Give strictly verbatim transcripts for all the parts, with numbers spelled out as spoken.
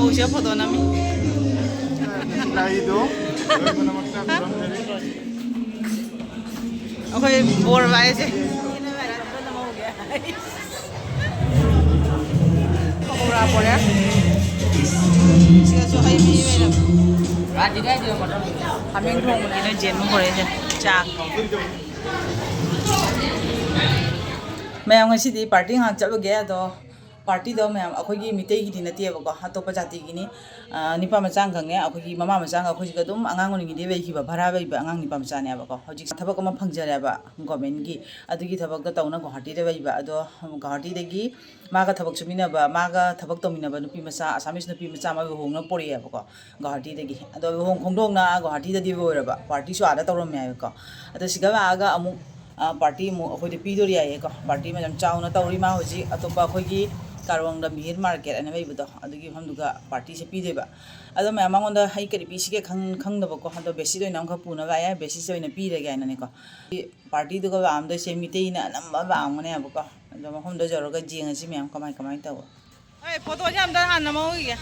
ꯍꯧꯖꯤꯛ ꯐꯣꯇꯣ ꯅꯝꯃꯤ꯫ ꯑꯩꯈꯣꯏ ꯕꯣꯔ ꯚꯥꯏꯁꯦ꯫ ꯄꯀꯧꯔꯥ ꯄꯣꯔꯛꯑꯦ꯫ ꯁꯤꯗꯁꯨ ꯍꯩ ꯃꯍꯤ ꯂꯩꯔꯝꯃꯦ꯫ ꯈꯥꯃꯦꯟ ꯊꯣꯡꯕꯅꯦ꯫ ꯀꯩꯅꯣ ꯖꯦꯟꯕ ꯄꯣꯔꯛꯏꯁꯦ? ꯆꯥꯛ꯫ ꯃꯌꯥꯝ, ꯉꯁꯤꯗꯤ ꯄꯥꯔꯇꯤ ꯉꯥꯏꯍꯥꯛ ꯆꯠꯂꯨꯒꯦ꯫ ꯑꯗꯣ ꯄꯥꯔꯇꯤꯗꯣ ꯃꯌꯥꯝ ꯑꯩꯈꯣꯏꯒꯤ ꯃꯤꯇꯩꯒꯤꯗꯤ ꯅꯠꯇꯦꯕꯀꯣ, ꯑꯇꯣꯞꯄ ꯖꯥꯇꯤꯒꯤꯅꯤ꯫ ꯑ, ꯅꯤꯄꯥ ꯃꯆꯥ ꯑꯃꯈꯛꯅꯦ, ꯑꯩꯈꯣꯏꯒꯤ ꯃꯃꯥ ꯃꯆꯥꯒ ꯑꯩꯈꯣꯏꯁꯤꯒ ꯑꯗꯨꯝ ꯑꯉꯥꯡ ꯑꯣꯏꯔꯤꯉꯩꯗꯩ ꯂꯩꯈꯤꯕ, ꯚꯔꯥ ꯂꯩꯕ ꯑꯉꯥꯡ ꯅꯤꯄꯥ ꯃꯆꯥꯅꯦꯕꯀꯣ꯫ ꯍꯧꯖꯤꯛ ꯊꯕꯛ ꯑꯃ ꯐꯪꯖꯔꯦꯕ ꯒꯣꯔꯃꯦꯟꯒꯤ, ꯑꯗꯨꯒꯤ ꯊꯕꯛꯇꯣ ꯇꯧꯅ ꯒꯨꯋꯥꯍꯥꯇꯤꯗ ꯂꯩꯕ꯫ ꯑꯗꯣ ꯒꯨꯋꯥꯍꯥꯇꯤꯗꯒꯤ ꯃꯥꯒ ꯊꯕꯛ ꯁꯨꯃꯤꯟꯅꯕ, ꯃꯥꯒ ꯊꯕꯛ ꯇꯧꯃꯤꯟꯅꯕ ꯅꯨꯄꯤ ꯃꯆꯥ, ꯑꯁꯥꯃꯤꯁ ꯅꯨꯄꯤ ꯃꯆꯥ ꯑꯃ ꯂꯨꯍꯣꯡꯅ ꯄꯣꯔꯛꯑꯦꯕꯀꯣ ꯒꯨꯋꯥꯍꯥꯇꯤꯗꯒꯤ꯫ ꯑꯗꯣ ꯂꯨꯍꯣꯡ ꯈꯣꯡꯗꯣꯡꯅ ꯒꯨꯋꯥꯍꯥꯇꯤꯗꯗꯤ ꯑꯣꯏꯔꯕ, ꯄꯥꯔꯇꯤꯁꯨ ꯑꯥꯗ ꯇꯧꯔꯝꯃꯦ ꯍꯥꯏꯕꯀꯣ꯫ ꯑꯗꯣ ꯁꯤꯗ ꯂꯥꯛꯑꯒ ꯑꯃꯨꯛ, ꯑ, ꯄꯥꯔꯇꯤ ꯑꯃꯨꯛ ꯑꯩꯈꯣꯏꯗ ꯄꯤꯗꯣꯔꯤ ꯍꯥꯏꯌꯦꯀꯣ꯫ ꯄꯥꯔꯇꯤ ꯃꯌꯥꯝ ꯆꯥꯎꯅ ꯇꯧꯔꯤ꯫ ꯃꯥ ꯍꯧꯖꯤꯛ ꯑꯇꯣꯞꯄ ꯑꯩꯈꯣꯏꯒꯤ ꯀꯥꯔꯣꯡꯗ ꯃꯤꯍꯤꯠ ꯃꯥꯔꯀꯦꯠ ꯍꯥꯏꯅ ꯂꯩꯕꯗꯣ, ꯑꯗꯨꯒꯤ ꯃꯐꯝꯗꯨꯒ ꯄꯥꯔꯇꯤꯁꯦ ꯄꯤꯗꯣꯏꯕ꯫ ꯑꯗꯣ ꯃꯌꯥꯝ ꯃꯉꯣꯟꯗ ꯍꯩ ꯀꯔꯤ ꯄꯤꯁꯤꯒꯦ ꯈꯪ-, ꯈꯪꯗꯕꯀꯣ꯫ ꯑꯗꯣ ꯕꯦꯁꯤꯠ ꯑꯣꯏꯅ ꯑꯃꯈꯛ ꯄꯨꯅꯕ ꯍꯥꯏꯌꯦ, ꯕꯦꯁꯤꯠꯁꯦ ꯑꯣꯏꯅ ꯄꯤꯔꯒꯦ ꯍꯥꯏꯅꯅꯦꯀꯣ꯫ ꯄꯥꯔꯇꯤꯗꯨꯒ ꯂꯥꯛꯑꯝꯗꯣꯏꯁꯦ ꯃꯤꯇꯩꯅ ꯑꯅꯝꯕ ꯂꯥꯛꯑꯝꯒꯅꯦꯕꯀꯣ꯫ ꯑꯗꯣ ꯃꯐꯝꯗꯣ ꯌꯧꯔꯒ ꯌꯦꯡꯉꯁꯤ ꯃꯌꯥꯝ ꯀꯃꯥꯏ ꯀꯃꯥꯏꯅ ꯇꯧꯕ꯫ ꯑꯩ ꯐꯣꯇꯣꯁꯦ ꯑꯝꯇ ꯍꯥꯟꯅ ꯅꯝꯍꯧꯈꯤꯒꯦ꯫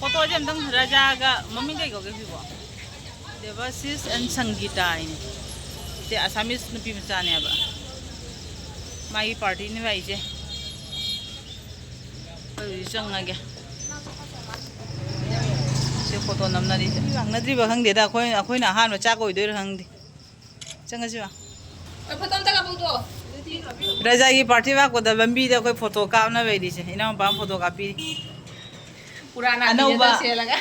ꯐꯣꯇꯣꯁꯦ ꯑꯝꯇꯪ, ꯔꯥꯖꯥꯒ ꯃꯃꯤꯡ ꯀꯩ ꯀꯧꯒꯦ ꯁꯤꯕꯣ? ꯗꯦꯕꯥꯁꯤꯁ and ꯁꯪꯒꯤꯇꯥ ꯍꯥꯏꯅꯦ꯫ ꯁꯦ ꯑꯁꯥꯃꯤꯁ ꯅꯨꯄꯤ ꯃꯆꯥꯅꯦꯕ꯫ ꯃꯥꯒꯤ ꯄꯥꯔꯇꯤꯅꯦꯕ ꯑꯩꯁꯦ꯫ ꯑꯩ ꯍꯧꯖꯤꯛ ꯆꯪꯉꯒꯦ꯫ ꯁꯦ ꯐꯣꯇꯣ ꯅꯝꯅꯔꯤꯁꯦ꯫ ꯂꯥꯛꯅꯗ꯭ꯔꯤꯕ ꯈꯪꯗꯦꯗ, ꯑꯩꯈꯣꯏ, ꯑꯩꯈꯣꯏꯅ ꯑꯍꯥꯟꯕ ꯆꯥꯛ ꯑꯣꯏꯗꯣꯏꯔꯥ ꯈꯪꯗꯦ꯫ ꯆꯪꯉꯁꯤꯔꯣ? ꯍꯣꯏ, ꯐꯣꯇꯣ ꯑꯝꯇ ꯀꯥꯞꯄꯛꯎꯗꯣ꯫ ꯔꯖꯥꯒꯤ ꯄꯥꯔꯇꯤ ꯂꯥꯛꯄꯗ ꯂꯝꯕꯤꯗ ꯑꯩꯈꯣꯏ ꯐꯣꯇꯣ ꯀꯥꯞꯅꯕ ꯂꯩꯔꯤꯁꯦ꯫ ꯏꯅꯥꯎꯄꯥ ꯑꯃ ꯐꯣꯇꯣ ꯀꯥꯞꯄꯤꯔꯤ꯫ ꯄꯨꯔꯥꯅ ꯑꯅꯧꯕ꯫ ꯐꯤꯅꯦꯠꯇ ꯁꯦꯠꯂꯒ꯫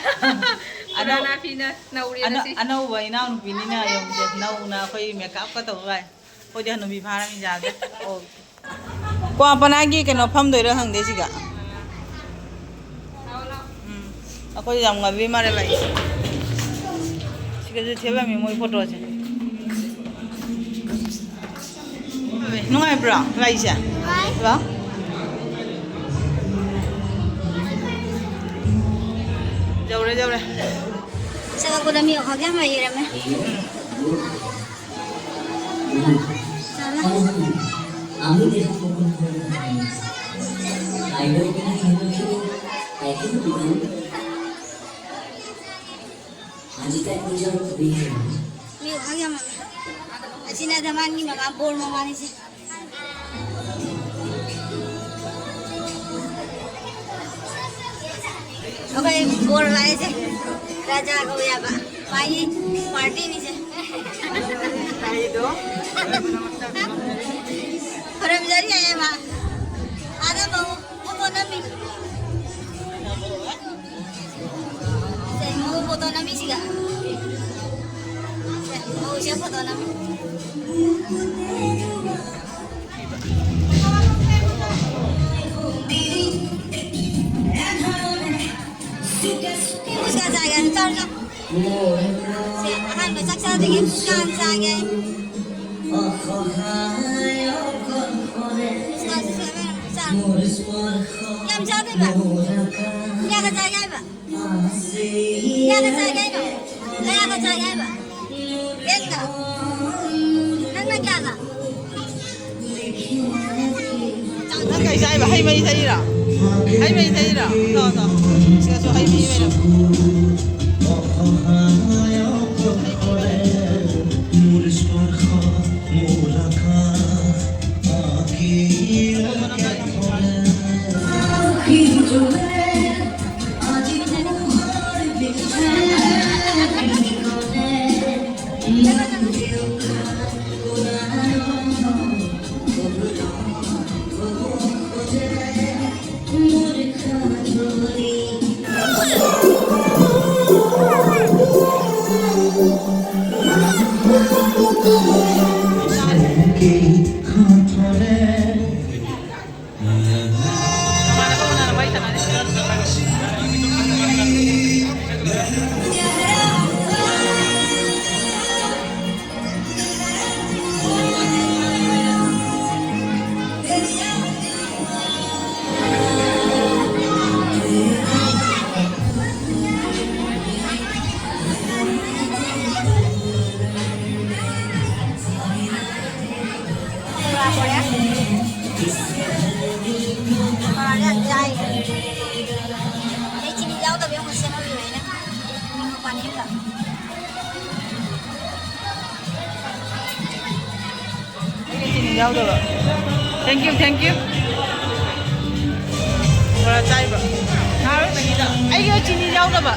ꯑꯅꯧ-, ꯄꯨꯔꯥꯅ ꯐꯤꯅ ꯅꯧꯔꯦꯅ ꯑꯅ-, ꯁꯤ꯫ ꯑꯅꯧꯕ ꯏꯅꯥꯎꯅꯨꯄꯤꯅꯤꯅ ꯌꯦꯡꯉꯨꯁꯦ꯫ ꯅꯧꯅ ꯑꯩꯈꯣꯏ ꯃꯦꯀꯞꯀ ꯇꯧꯕ ꯀꯥꯏ꯫ ꯑꯩꯈꯣꯏꯗꯤ ꯍꯅꯨꯕꯤ ꯐꯥꯔꯃꯤ ꯌꯥꯗ꯭ꯔꯦ꯫ ꯑꯣ꯫ ꯀ꯭ꯋꯥ ꯄꯅꯥꯒꯤ ꯀꯩꯅꯣ ꯐꯝꯗꯣꯏꯔꯥ ꯈꯪꯗꯦ ꯁꯤꯒ꯫ ꯎꯝ꯫ ꯑꯩꯈꯣꯏ ꯌꯥꯝ ꯉꯜꯂꯤ ꯃꯥꯜꯂꯦ ꯂꯥꯛꯏꯁꯦ꯫ ꯁꯤꯒꯁꯨ ꯊꯦꯠꯂꯝꯃꯤ ꯃꯣꯏ ꯐꯣꯇꯣꯁꯦ꯫ ꯅꯨꯡꯉꯥꯏꯕ꯭ꯔꯣ ꯂꯥꯛꯏꯁꯦ? ꯍꯜꯂꯣ? ꯌꯧꯔꯦ, ꯌꯧꯔꯦ꯫ ꯆꯪꯉꯛꯄꯗ ꯃꯤ ꯑꯣꯐꯔ ꯌꯥꯝ ꯂꯩꯔꯝꯃꯦ꯫ ꯎꯝ꯫ ꯆꯠꯂꯣ꯫ ꯑꯩ ꯍꯧꯖꯤꯛꯀꯥꯟ ꯅꯤꯡꯖꯪ ꯈꯨꯕꯤ ꯍꯩꯔꯕ? ꯃꯤ ꯋꯥ ꯌꯥꯝꯃꯝꯃꯦ꯫ ꯑꯁꯤꯅ ꯙꯃꯥꯟꯒꯤ ꯃꯃꯥ, ꯕꯣꯔ ꯃꯃꯥꯅꯤꯁꯦ꯫ ꯑꯩꯈꯣꯏ ꯕꯣꯔ ꯂꯥꯛꯏꯁꯦ ꯔꯥꯖꯥ ꯀꯧꯋꯦꯕ꯫ ꯃꯥꯒꯤ ꯄꯥꯔꯇꯤꯅꯤꯁꯦ꯫ ꯈꯨꯔꯨꯝꯖꯔꯤ ꯍꯥꯏꯌꯦ ꯃꯥ꯫ ꯑꯥꯗ ꯃꯧ ꯐꯣꯇꯣ ꯅꯝꯃꯤ꯫ ꯁꯦ, ꯃꯧ ꯐꯣꯇꯣ ꯅꯝꯃꯤꯁꯤꯒ꯫ ꯁꯦ, ꯃꯧꯁꯦ ꯐꯣꯇꯣ ꯅꯝꯃꯤ꯫ ꯄꯨꯁꯀꯥ ꯆꯥꯒꯦ ꯍꯥꯏꯅ ꯆꯥꯔꯨ ꯂꯥꯎ꯫ ꯁꯦ, ꯑꯍꯥꯟꯕ ꯆꯥꯛ ꯆꯥꯗ꯭ꯔꯤꯉꯩ ꯄꯨꯁꯀꯥ ꯍꯥꯟꯅ ꯆꯥꯒꯦ꯫ ꯄꯨꯁꯀꯥꯁꯦ ꯁꯦ, ꯆꯥ-, ꯌꯥꯝ ꯆꯥꯗꯣꯏꯕ? ꯀꯌꯥꯒ ꯆꯥꯒꯦ ꯍꯥꯏꯕ? ꯀꯌꯥꯒ ꯆꯥꯒꯦ ꯍꯥꯏꯅꯣ? ꯀꯌꯥꯒ ꯆꯥꯒꯦ ꯍꯥꯏꯕ? ꯌꯦꯟꯒ? ꯅꯪꯅ ꯀꯌꯥꯒ? ꯅꯪ ꯀꯩ ꯆꯥꯏꯕ? ꯍꯩ ꯃꯍꯤ ꯊꯛꯏꯔꯣ? ꯍꯩ ꯃꯍꯤ ꯊꯛꯏꯔꯣ? ꯊꯛꯑꯣ, ꯊꯛꯑꯣ꯫ ꯁꯤꯗꯁꯨ ꯍꯩ ꯃꯍꯤ ꯂꯩꯔꯝꯃꯦ꯫ ꯌꯥꯎꯗꯕ꯫ Thank you, thank you. ꯕꯣꯔꯥ ꯆꯥꯏꯕ꯫ ꯍꯥꯎꯔꯣꯏ ꯆꯤꯅꯤꯗ꯫ ꯑꯩꯒꯤ ꯆꯤꯅꯤ ꯌꯥꯎꯗꯕ꯫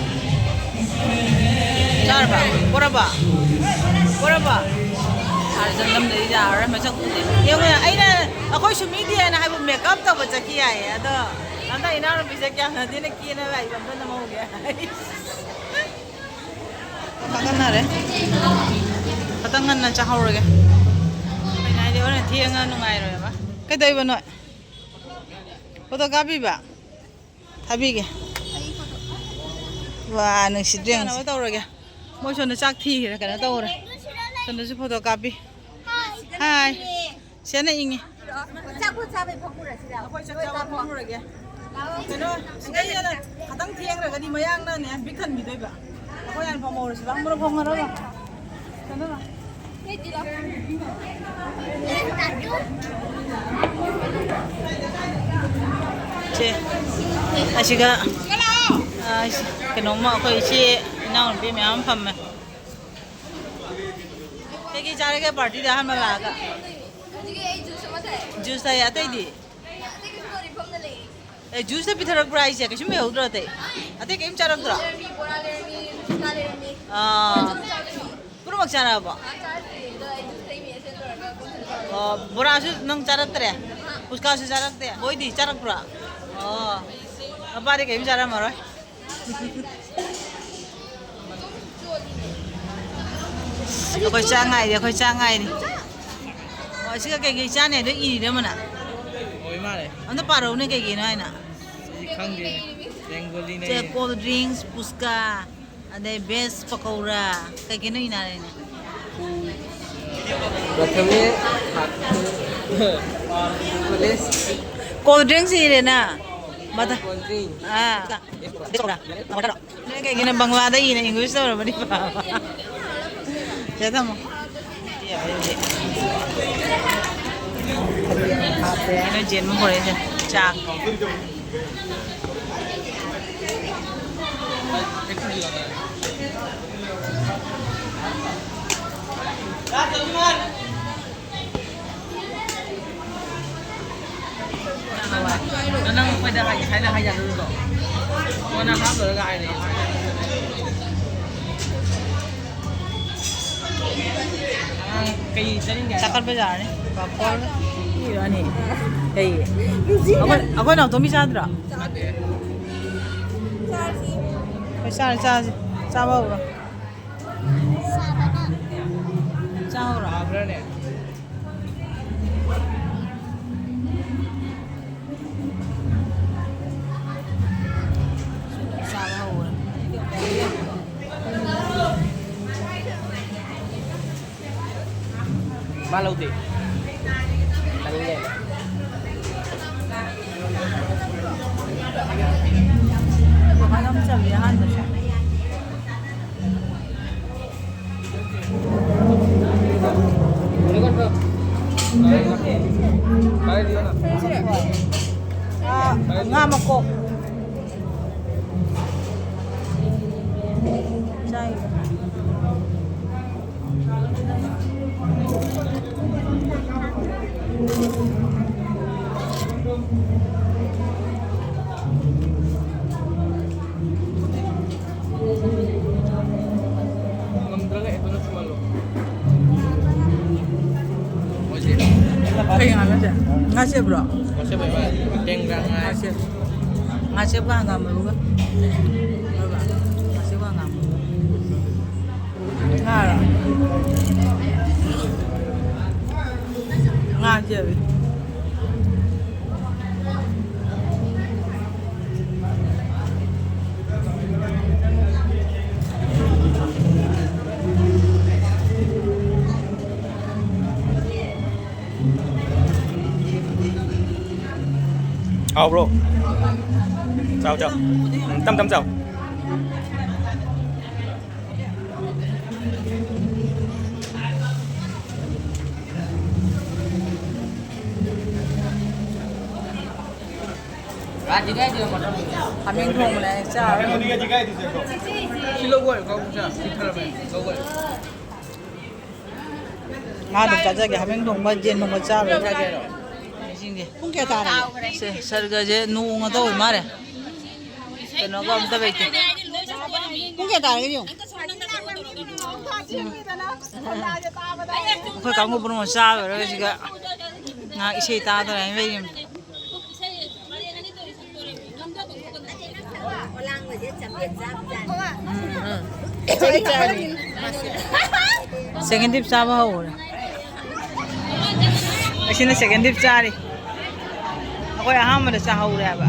ꯆꯥꯔꯕ? ꯕꯣꯔꯥꯕ? ꯕꯣꯔꯥꯕ? ꯁꯥꯔ ꯆꯪꯉꯝꯗ꯭ꯔꯗꯤ ꯌꯥꯔꯔꯣꯏ, ꯃꯁꯛ ꯎꯗꯦ꯫ ꯌꯦꯡꯉꯨꯅꯦ, ꯑꯩꯅ ꯑꯩꯈꯣꯏ ꯁꯨꯃꯤꯗꯤ ꯍꯥꯏꯅ ꯍꯥꯏꯕ makeup ꯇꯧꯕ ꯆꯠꯈꯤ ꯍꯥꯏꯌꯦ꯫ ꯑꯗꯣ ꯍꯟꯗꯛ ꯏꯅꯥꯎꯅꯨꯄꯤꯁꯦ ꯀꯌꯥꯝ ꯅꯗꯦꯅ ꯀꯦꯅꯕ ꯑꯩ ꯑꯝꯇ ꯅꯝꯍꯧꯒꯦ꯫ ꯊꯥꯒꯠꯅꯔꯦ꯫ ꯈꯇꯪ ꯉꯟꯅ ꯆꯥꯍꯧꯔꯒꯦ꯫ ꯀꯩꯅꯣ ꯍꯥꯏꯗꯤ ꯍꯣꯔꯦꯟ ꯊꯦꯡꯉ ꯅꯨꯡꯉꯥꯏꯔꯣꯏꯕ꯫ ꯀꯩꯗꯧꯔꯤꯕ ꯅꯣꯏ? ꯐꯣꯇꯣ ꯀꯥꯞꯄꯤꯕ? ꯊꯥꯕꯤꯒꯦ꯫ ꯋꯥ, ꯅꯨꯡꯁꯤꯗ꯭ꯔꯦ ꯉꯁꯤ꯫ ꯇꯧꯔꯒꯦ꯫ ꯃꯣꯏ ꯁꯣꯝꯗ ꯆꯥꯛ ꯊꯤꯈ꯭ꯔꯦ, ꯀꯩꯅꯣ ꯇꯧꯔꯦ꯫ ꯁꯣꯝꯗꯁꯨ ꯐꯣꯇꯣ ꯀꯥꯞꯄꯤ꯫ ꯍꯥꯏ꯫ ꯁꯦꯅ ꯏꯪꯉꯤ꯫ ꯑꯆꯥꯄꯣꯠ ꯆꯥꯕꯩ ꯐꯝꯃꯨꯔꯁꯤꯔ? ꯑꯩꯈꯣꯏ ꯆꯥꯛ ꯆꯥꯕ ꯐꯝꯃꯨꯔꯒꯦ꯫ ꯀꯩꯅꯣ, ꯁꯤꯗꯩꯗ ꯈꯇꯪ ꯊꯦꯡꯈ꯭ꯔꯒꯗꯤ ꯃꯌꯥꯡꯅꯅꯦ ꯕꯤꯛ ꯊꯟꯈꯤꯗꯣꯏꯕ꯫ ꯑꯩꯈꯣꯏ ꯍꯥꯟꯅ ꯐꯝꯍꯧꯔꯁꯤꯕ, ꯐꯝꯃꯨꯔꯣ, ꯐꯝꯃꯨꯔꯣ꯫ ꯀꯩꯅꯣ? ꯁꯦ, ꯑꯁꯤꯒ, ꯑ, ꯀꯩꯅꯣꯝꯃ ꯑꯩꯈꯣꯏ ꯏꯆꯦ ꯏꯅꯥꯎꯅꯨꯄꯤ ꯃꯌꯥꯝ ꯐꯝꯃꯦ꯫ ꯀꯩꯀꯩ ꯆꯥꯔꯒꯦ ꯄꯥꯔꯇꯤꯗ ꯑꯍꯥꯟꯕ ꯂꯥꯛꯑꯒ? ꯍꯧꯖꯤꯛꯀꯤ ꯑꯩ ꯖꯨꯁ ꯑꯃ ꯊꯛꯑꯦ꯫ ꯖꯨꯁ ꯊꯛꯑꯦ, ꯑꯇꯩꯗꯤ? ꯑꯇꯩ ꯀꯩꯁꯨ ꯇꯧꯗꯦ, ꯐꯝꯗ ꯂꯩꯌꯦ꯫ ꯑꯦ, ꯖꯨꯁꯇ ꯄꯤꯊꯔꯛꯄ꯭ꯔꯥ ꯍꯥꯏꯁꯦ? ꯀꯩꯁꯨꯝ ꯂꯩꯍꯧꯗ꯭ꯔꯣ ꯑꯇꯩ? ꯑꯇꯩ ꯀꯩꯝ ꯆꯥꯔꯛꯇ꯭ꯔꯣ? ꯂꯩꯔꯝꯃꯤ, ꯕꯣꯔꯥ ꯂꯩꯔꯝꯃꯤ, ꯐꯨꯆꯀꯥ ꯂꯩꯔꯝꯃꯤ꯫ ꯑꯥ꯫ ꯆꯥꯛ ꯆꯥꯗ꯭ꯔꯤ꯫ ꯄꯨꯝꯅꯃꯛ ꯆꯥꯔꯛꯑꯕꯣ? ꯑꯥ, ꯆꯥꯗ꯭ꯔꯤ꯫ ꯑꯗꯣ ꯑꯩ ꯖꯨꯁ ꯊꯛꯏ, ꯃꯤ ꯑꯦꯁꯦꯟ ꯇꯧꯔꯒ ꯀꯣꯟꯊꯣꯔꯛꯑꯣ꯫ ꯑꯣ, ꯕꯣꯔꯥꯁꯨ ꯅꯪ ꯆꯥꯔꯛꯇ꯭ꯔꯦ? ꯑꯥ꯫ ꯐꯨꯆꯀꯥꯁꯨ ꯆꯥꯔꯛꯇꯦ? ꯕꯣꯏꯗꯤ ꯆꯥꯔꯛꯄ꯭ꯔꯣ? ꯑꯣ꯫ ꯃꯄꯥꯗꯤ ꯀꯩꯝ ꯆꯥꯔꯝꯃꯔꯣꯏ꯫ ꯑꯩꯈꯣꯏ ꯆꯥ ꯉꯥꯏꯔꯤ, ꯑꯩꯈꯣꯏ ꯆꯥ ꯉꯥꯏꯔꯤ꯫ ꯑꯣ, ꯑꯁꯤꯒ ꯀꯩꯀꯩ ꯆꯥꯅꯤ ꯍꯥꯏꯗꯣ ꯏꯔꯤꯔ ꯑꯃꯅ? ꯑꯣꯏ ꯃꯥꯜꯂꯦ꯫ ꯑꯝꯇ ꯄꯥꯔꯛꯎꯅꯦ, ꯀꯩꯀꯩꯅꯣ ꯍꯥꯏꯅ꯫ ꯑꯩ ꯈꯪꯗꯦ꯫ ꯕꯦꯡꯒꯣꯂꯤꯅꯦ꯫ ꯁꯦ, cold drinks, ꯄꯨꯁꯀꯥ, ꯑꯗꯩ veg ꯄꯀꯧꯔꯥ, ꯀꯩꯀꯩꯅꯣ ꯏꯅꯔꯦꯅꯦ꯫ ꯄ꯭ꯔꯊꯃꯦ ꯀꯣꯜ ꯗ꯭ꯔꯤꯡꯁ ꯏꯔꯦꯅ꯫ ꯃꯊ-, cold drink꯫ ꯑꯥ꯫ ꯅꯣꯏ ꯀꯩꯒꯤꯅꯣ ꯕꯪꯂꯥꯗ ꯏꯅ English ꯇꯧꯔꯕꯗꯤ ꯐꯕ꯫ ꯁꯤꯗ ꯊꯝꯃꯣ꯫ ꯀꯩꯅꯣ ꯖꯦꯟ ꯑꯃ ꯄꯨꯔꯛꯏꯁꯦ? ꯆꯥꯛ꯫ ꯅꯪ ꯑꯩꯈꯣꯏꯗ ꯍꯥꯏ-, ꯍꯥꯏꯅ ꯍꯥꯏꯖꯔꯨꯔꯣ? ꯀꯣꯟꯅ ꯍꯥꯞ ꯂꯣꯏꯔꯒ ꯍꯥꯏꯔꯛꯑꯦ꯫ ꯑꯉꯥꯡ ꯀꯩ ꯆꯥꯅꯤꯡꯒꯦ ꯍꯥꯏꯅꯣ? ꯆꯥꯛꯀꯠꯄ ꯌꯥꯔꯅꯤ꯫ ꯄꯥꯐꯣꯔ ꯄꯤꯔꯅꯤ꯫ ꯀꯩ? ꯑꯩꯈꯣꯏ, ꯑꯩꯈꯣꯏ ꯅꯥꯎꯇꯣꯝꯕꯤ ꯆꯥꯗ꯭ꯔꯣ? ꯆꯥꯗꯦ꯫ ꯍꯣꯏ, ꯆꯥꯔꯦ, ꯆꯥꯁꯦ꯫ ꯆꯥꯕ ꯍꯧꯔꯣ꯫ ꯆꯥꯕꯅ꯫ ꯆꯥ ꯍꯧꯔꯣ꯫ ꯁꯥꯕ꯭ꯔꯥꯅꯦ? ꯆꯥꯕ ꯍꯧꯔꯦ꯫ ꯃꯥ ꯂꯧꯗꯦ꯫ ꯆꯥꯅꯤꯡꯗꯦ꯫ ꯕꯕꯥ ꯌꯥꯝ ꯆꯝꯃꯦ ꯑꯍꯥꯟꯕꯁꯦ꯫ ꯑꯥ, ꯉꯥ ꯃꯀꯣꯛ꯫ ꯆꯥꯏ꯫ ꯉꯝꯗ꯭ꯔꯒ ꯑꯦꯗꯚꯥꯟꯁ ꯁꯨꯍꯜꯂꯣ꯫ ꯃꯣꯏꯁꯦ ꯀꯩ ꯉꯥꯅꯣ ꯁꯦ? ꯉꯥꯁꯦꯞꯂꯣ? ꯉꯥꯁꯦꯞ ꯑꯣꯏꯕ ꯇꯦꯡꯒ꯭ꯔꯥ ꯉꯥ꯫ ꯉꯥꯁꯦꯞ꯫ ꯉꯥꯁꯦꯞꯀ ꯍꯪꯒꯥꯝ ꯃꯔꯨꯒ꯫ ꯉꯥꯁꯦꯞꯀ ꯍꯪꯒꯥꯝ ꯃꯔꯨꯒ꯫ ꯉꯥꯔꯣ? ꯉꯥ ꯆꯦꯜꯂꯤ꯫ ꯍꯥꯎꯕ꯭ꯔꯣ? ꯆꯥꯎ, ꯆꯥꯎ꯫ ꯎꯝ, ꯇꯝ ꯇꯝ ꯆꯥꯎ꯫ ꯍꯥꯃꯦꯡ ꯊꯣꯡꯕꯅꯦ, ꯆꯥꯔꯣꯏ꯫ ꯁꯤ ꯂꯧꯕ ꯑꯣꯏꯔꯦꯀꯣ, ꯄꯨꯡꯁꯥ ꯄꯤꯛꯊꯔꯕꯅꯦ, ꯂꯧꯕ ꯑꯣꯏꯔꯦ꯫ ꯉꯥ ꯑꯗꯨꯝ ꯆꯥꯖꯒꯦ, ꯍꯥꯃꯦꯡ ꯊꯣꯡꯕ, ꯌꯦꯟ ꯊꯣꯡꯕ ꯆꯥꯔꯣꯏ꯫ ꯆꯥꯒꯦ ꯍꯥꯏꯔꯣ? ꯁꯤꯡꯁꯦ꯫ ꯄꯨꯡ ꯀꯌꯥ ꯇꯥꯔꯒꯦ? ꯁꯦ, ꯁꯔꯒꯁꯦ ꯅꯣꯡ ꯑꯇꯧꯕ ꯃꯥꯜꯂꯦ꯫ ꯀꯩꯅꯣꯒ ꯑꯝꯇ ꯂꯩꯇꯦ꯫ ꯄꯨꯡ ꯀꯌꯥ ꯇꯥꯔꯒꯦ ꯌꯦꯡꯉꯨ꯫ ꯑꯩꯈꯣꯏ ꯀꯥꯡꯕꯨ ꯄꯨꯝꯅꯃꯛ ꯆꯥ ꯂꯣꯏꯔꯒ ꯁꯤꯒ ꯉꯥꯏꯍꯥꯛ ꯏꯁꯩ ꯇꯥꯗꯅ ꯂꯩꯔꯤꯝꯅꯤ꯫ ꯎꯝ, ꯎꯝ꯫ ꯁꯦꯀꯦꯟ ꯗꯤꯞ ꯆꯥꯕ ꯍꯧꯔꯦ꯫ ꯑꯁꯤꯅ ꯁꯦꯀꯦꯟ ꯗꯤꯞ ꯆꯥꯔꯤ꯫ ꯑꯩꯈꯣꯏ ꯑꯍꯥꯟꯕꯗ ꯆꯥꯍꯧꯔꯦ ꯍꯥꯏꯕ꯫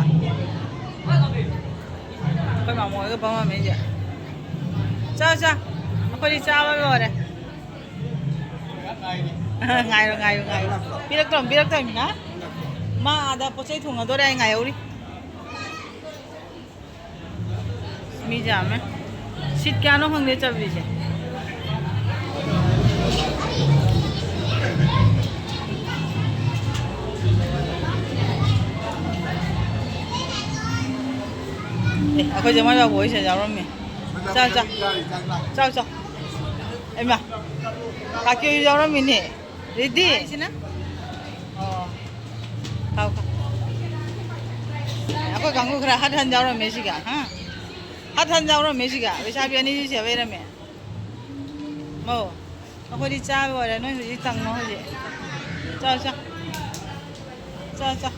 ꯑꯩꯈꯣꯏ ꯃꯥꯃꯣ ꯍꯣꯏꯒ ꯐꯝꯃꯝꯃꯤꯁꯦ꯫ ꯆꯥ, ꯆꯥ꯫ ꯑꯩꯈꯣꯏꯗꯤ ꯆꯥꯕ ꯂꯣꯏꯔꯦ꯫ ꯉꯥꯏꯔꯣ, ꯉꯥꯏꯔꯣ, ꯉꯥꯏꯔꯣ꯫ ꯄꯤꯔꯛꯇ꯭ꯔꯣ, ꯄꯤꯔꯛꯇ꯭ꯔꯣꯃꯤꯅ? ꯃꯥ ꯑꯥꯗ ꯄꯣꯠ ꯆꯩ ꯊꯣꯡꯒꯗꯣꯔꯦ, ꯑꯩ ꯉꯥꯏꯍꯧꯔꯤ꯫ ꯃꯤ ꯌꯥꯝꯃꯦ꯫ ꯁꯤꯠ ꯀꯌꯥꯅꯣ ꯈꯪꯗꯦ ꯆꯠꯂꯤꯁꯦ꯫ ꯑꯦ, ꯑꯩꯈꯣꯏꯁꯦ ꯃꯣꯏ ꯕꯥꯕꯨ ꯍꯣꯏꯁꯦ ꯌꯥꯎꯔꯝꯃꯦ꯫ ꯆꯥꯎ, ꯆꯥꯎ꯫ ꯆꯥꯎ, ꯆꯥꯎ꯫ ꯍꯩꯃꯥ꯫ ꯀꯥꯀꯤ ꯍꯣꯏꯁꯨ ꯌꯥꯎꯔꯝꯃꯤꯅꯦ꯫ ꯔꯦꯗꯤ? ꯁꯤꯅ? ꯑꯣ꯫ ꯈꯥꯎ, ꯈꯥꯎ꯫ ꯑꯩꯈꯣꯏ ꯀꯥꯡꯕꯨ ꯈꯔ ꯍꯠ ꯍꯟ ꯌꯥꯎꯔꯝꯃꯦ ꯁꯤꯒ, ꯍꯥ? ꯍꯠ ꯍꯟ ꯌꯥꯎꯔꯝꯃꯦ ꯁꯤꯒ꯫ ꯂꯩꯁꯥꯕꯤ ꯑꯅꯤꯁꯤ ꯁꯤꯗ ꯂꯩꯔꯝꯃꯦ꯫ ꯃꯧ꯫ ꯑꯩꯈꯣꯏꯗꯤ ꯆꯥꯕ ꯑꯣꯏꯔꯦ, ꯅꯣꯏ ꯍꯧꯖꯤꯛ ꯇꯪꯉꯣ ꯍꯧꯖꯤꯛ꯫ ꯆꯥꯎ, ꯆꯥꯎ꯫ ꯆꯥꯎ, ꯆꯥꯎ꯫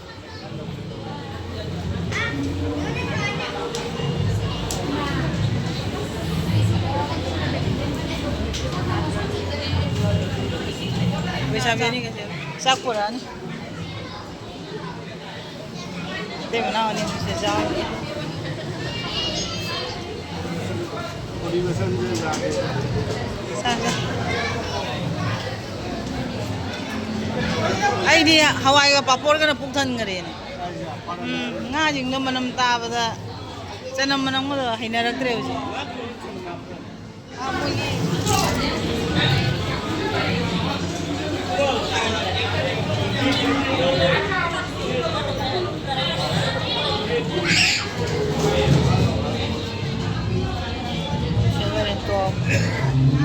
ꯂꯩꯁꯥꯕꯤ ꯑꯅꯤꯒꯁꯦ ꯆꯥꯛ ꯄꯨꯔꯛꯑꯅꯤ꯫ ꯃꯇꯩ ꯃꯅꯥꯎ ꯑꯅꯤ ꯑꯍꯨꯝꯁꯦ ꯆꯥꯎꯔꯤ꯫ ꯁꯥ, ꯁꯥ꯫ ꯑꯩꯗꯤ ꯍꯋꯥꯏꯒ ꯄꯥꯄꯣꯔꯒꯅ ꯄꯨꯛ ꯊꯟꯈꯔꯦꯅꯦ꯫ ꯎꯝ, ꯉꯥꯁꯤꯡꯗꯣ ꯃꯅꯝ ꯇꯥꯕꯗ, ꯆꯅꯝ ꯃꯅꯝꯒꯗꯣ ꯍꯩꯅꯔꯛꯇ꯭ꯔꯦ ꯍꯧꯖꯤꯛ꯫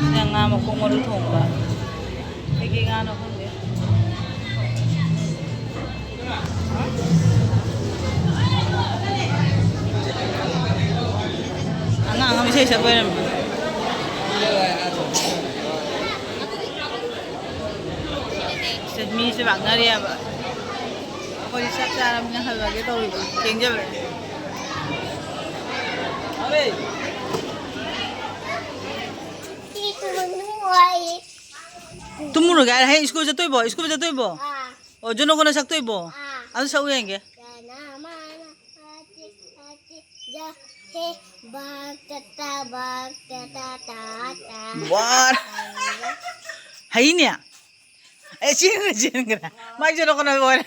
ꯁꯤꯅ ꯉꯥ ꯃꯈꯣꯡ ꯃꯔꯨ ꯊꯣꯡꯕ꯫ ꯀꯩꯀꯩ ꯉꯥꯅꯣ ꯈꯪꯗꯦ꯫ ꯑꯉꯥꯡ ꯑꯃ ꯏꯁꯩ ꯁꯛꯄ ꯑꯣꯏꯔꯝꯃꯦ꯫ ꯁꯤꯗ ꯃꯤꯁꯦ ꯂꯥꯛꯅꯔꯤꯑꯕ꯫ ꯑꯩꯈꯣꯏꯗꯤ ꯆꯥꯛ ꯆꯥꯔꯕꯅꯤꯅ ꯍꯜꯂꯒꯦ ꯇꯧꯔꯤꯕ꯫ ꯊꯦꯡꯖꯜꯂꯛꯑꯦ꯫ ꯇꯨꯝꯃꯨꯔꯒꯦ ꯍꯥꯏꯔ ꯍꯌꯦꯡ ꯁ꯭ꯀꯨꯜ ꯆꯠꯇꯣꯏꯕꯣ? ꯁ꯭ꯀꯨꯜ ꯆꯠꯇꯣꯏꯕꯣ? ꯑꯣ, ꯖꯣꯅꯣꯒꯣꯅ ꯁꯛꯇꯣꯏꯕꯣ? ꯑꯗꯨ ꯁꯛꯎ ꯌꯦꯡꯒꯦ꯫ ꯖꯅ ꯃꯅ ꯑꯇꯤ ꯑꯇꯤ ꯖ ꯍꯦ ꯕꯥꯛ ꯇ ꯇ ꯕꯥꯛ ꯇ ꯇ ꯇ ꯇ꯫ ꯋꯥ! ꯍꯩꯅꯦ꯫ ꯑꯦ, ꯆꯦꯟꯈ꯭ꯔꯦ, ꯆꯦꯟꯈ꯭ꯔꯦ꯫ ꯃꯥꯏ ꯖꯣꯅꯣꯒꯣꯅ ꯑꯣꯏꯔꯦ꯫